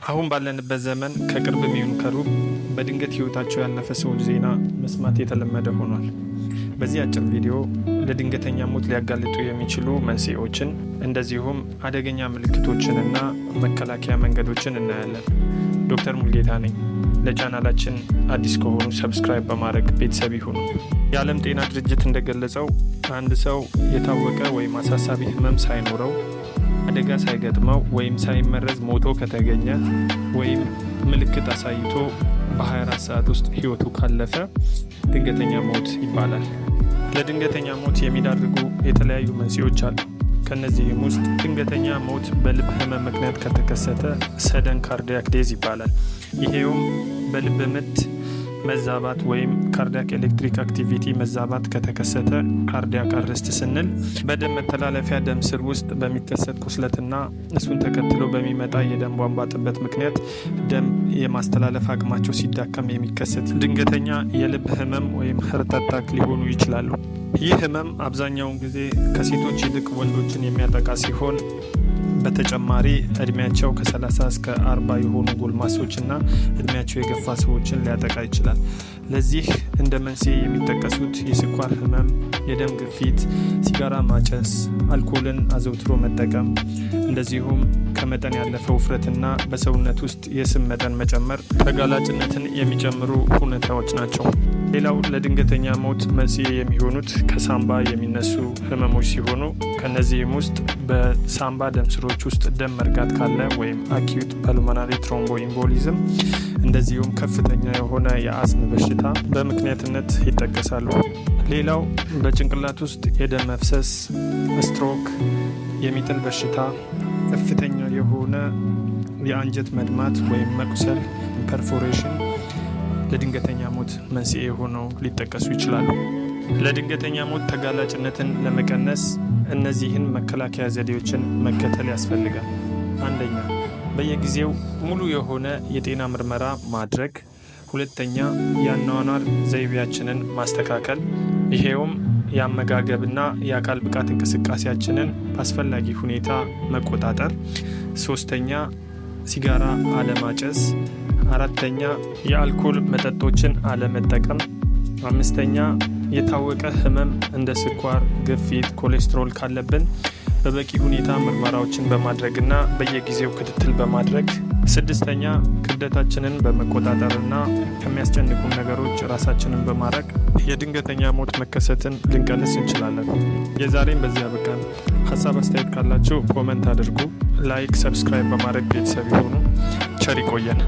አሁን ባለንበት ዘመን ከቅርብም ይሁን ከሩቅ በድንገት ህይወታቸው ያለፈ ሰዎች ዜና መስማት የተለመደ ሆኗል። በዚህ አጭር ቪዲዮ ለድንገተኛ ሞት ሊያጋልጡ የሚችሉ መንስኤዎችን፣ እንደዚሁም አደገኛ ምልክቶችንና መከላከያ መንገዶችን እናያለን። ዶክተር ሙልጌታ ነኝ። ለቻናላችን አዲስ ከሆኑ subscribe በማድረግ ቤተሰብ ይሁኑ። የዓለም ጤና ድርጅት እንደገለጸው አንድ ሰው የታወቀ ወይም አሳሳቢ ህመም ሳይኖረው፣ አደጋ ሳይገጥመው ወይም ሳይመረዝ ሞቶ ከተገኘ ወይም ምልክት አሳይቶ በ24 ሰዓት ውስጥ ህይወቱ ካለፈ ድንገተኛ ሞት ይባላል። ለድንገተኛ ሞት የሚዳርጉ የተለያዩ መንስኤዎች አሉ። ከእነዚህም ውስጥ ድንገተኛ ሞት በልብ ህመም ምክንያት ከተከሰተ sudden cardiac death ይባላል። ይሄውም በልብ ምት መዛባት ወይም cardiac electric activity መዛባት ከተከሰተ cardiac arrest ስንል፣ በደም መተላለፊያ ደም ስር ውስጥ በሚከሰት ቁስለትና እሱን ተከትሎ በሚመጣ የደም ቧንቧ ጥበት ምክንያት ደም የማስተላለፍ አቅማቸው ሲዳከም የሚከሰት ድንገተኛ የልብ ህመም ወይም heart attack ሊሆኑ ይችላሉ። ይህ ህመም አብዛኛውን ጊዜ ከሴቶች ይልቅ ወንዶችን የሚያጠቃ ሲሆን በተጨማሪ እድሜያቸው ከ30 እስከ 40 የሆኑ ጎልማሶችና እድሜያቸው የገፋ ሰዎችን ሊያጠቃ ይችላል። ለዚህ እንደ መንስኤ የሚጠቀሱት የስኳር ህመም፣ የደም ግፊት፣ ሲጋራ ማጨስ፣ አልኮልን አዘውትሮ መጠቀም፣ እንደዚሁም ከመጠን ያለፈ ውፍረትና በሰውነት ውስጥ የስብ መጠን መጨመር ተጋላጭነትን የሚጨምሩ ሁኔታዎች ናቸው። ሌላው ለድንገተኛ ሞት መንስኤ የሚሆኑት ከሳምባ የሚነሱ ህመሞች ሲሆኑ ከነዚህም ውስጥ በሳምባ ደም ስሮች ውስጥ ደም መርጋት ካለ ወይም acute pulmonary thromboembolism፣ እንደዚሁም ከፍተኛ የሆነ የአስም በሽታ በምክንያትነት ይጠቀሳሉ። ሌላው በጭንቅላት ውስጥ የደም መፍሰስ፣ ስትሮክ፣ የሚጥል በሽታ፣ ከፍተኛ የሆነ የአንጀት መድማት ወይም መቁሰል perforation ለድንገተኛ ሞት መንስኤ ሆነው ሊጠቀሱ ይችላሉ። ለድንገተኛ ሞት ተጋላጭነትን ለመቀነስ እነዚህን መከላከያ ዘዴዎችን መከተል ያስፈልጋል። አንደኛ፣ በየጊዜው ሙሉ የሆነ የጤና ምርመራ ማድረግ። ሁለተኛ፣ የአኗኗር ዘይቤያችንን ማስተካከል፣ ይሄውም የአመጋገብና የአካል ብቃት እንቅስቃሴያችንን በአስፈላጊ ሁኔታ መቆጣጠር። ሶስተኛ፣ ሲጋራ አለማጨስ። አራተኛ፣ የአልኮል መጠጦችን አለመጠቀም። አምስተኛ፣ የታወቀ ህመም እንደ ስኳር፣ ግፊት፣ ኮሌስትሮል ካለብን በበቂ ሁኔታ ምርመራዎችን በማድረግና በየጊዜው ክትትል በማድረግ። ስድስተኛ፣ ክብደታችንን በመቆጣጠርና ከሚያስጨንቁን ነገሮች ራሳችንን በማራቅ የድንገተኛ ሞት መከሰትን ልንቀንስ እንችላለን። የዛሬን በዚህ አበቃን። ሀሳብ አስተያየት ካላችሁ comment አድርጉ። Like፣ subscribe በማድረግ ቤተሰብ ይሁኑ። ቸር ይቆየን።